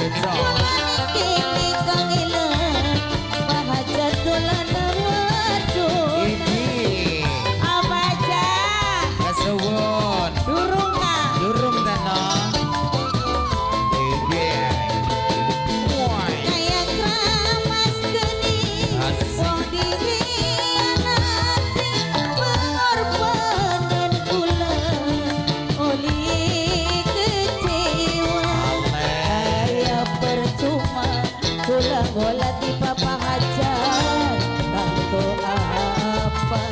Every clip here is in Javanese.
Kene kangelan Pahajat dolanan wadon. Iki. Apa aja? Kesuwun. Durung kah? Durung teno. Iki. Wah. Kaya kramas geni. Asik. Wong dikhianati, pengorbanan kula oli kecewa. Kaya percuma kula ngolati Papa Hajat, kanggo apa?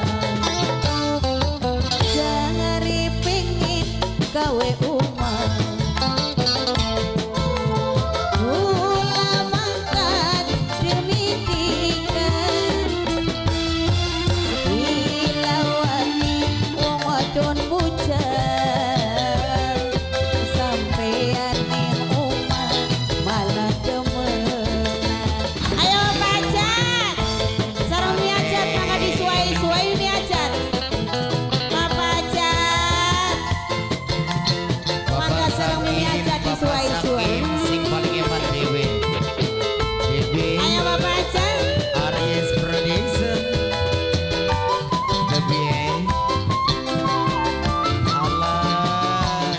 Jare pengin gawe omah, kula mangkat demi tiga, dilawangi wong wadon bujang, sampeyan ning omah malah demenan. Ayo Pajat, sareng miajat maka disuai-suai miajat. Bapak Mangga sareng miajat Bapak disuai-suai. Sakim sing paling eman dhewe. Dhewe. Ayo Bapak Hajat. Aries Production. Lebih Allah.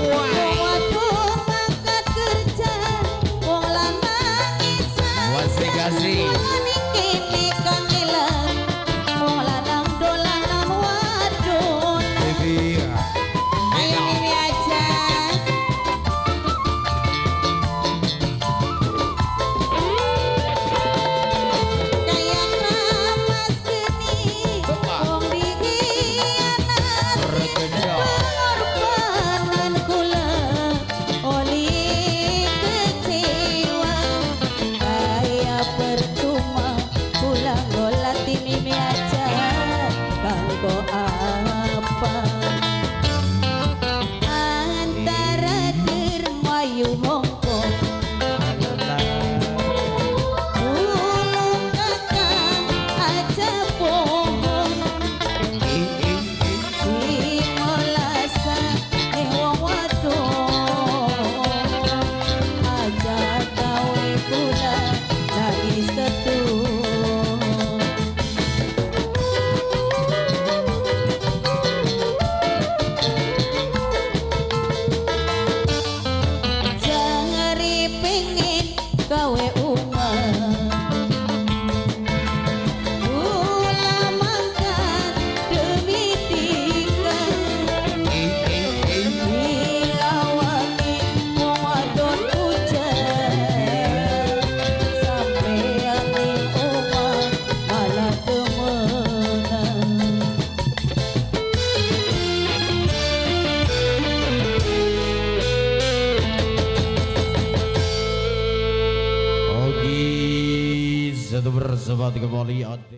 Wong wadon mangkat kerja, wong lanang isa. Wasih kasih. Kula ning kene kangelan, wong lanang dolanan wadon. Lebih. Ayo Mimi aja. Kaya kramas geni, wong dikhianati, Regejo. pengorbanan kula oli kecewa. Kaya percuma kula ngolati Mimi aja, kanggo apa? Antara Dermayu Hongkong, tulung kakang aja bohong, sing nglasane wong wadon, aja gawe kula nangis ketun. Jare pengin gawe omah, kula mangkat demi tiga, dilawangi wong wadon bujang, sampeyan ning omah malah demenan. Oke, satu bersahabat kembali.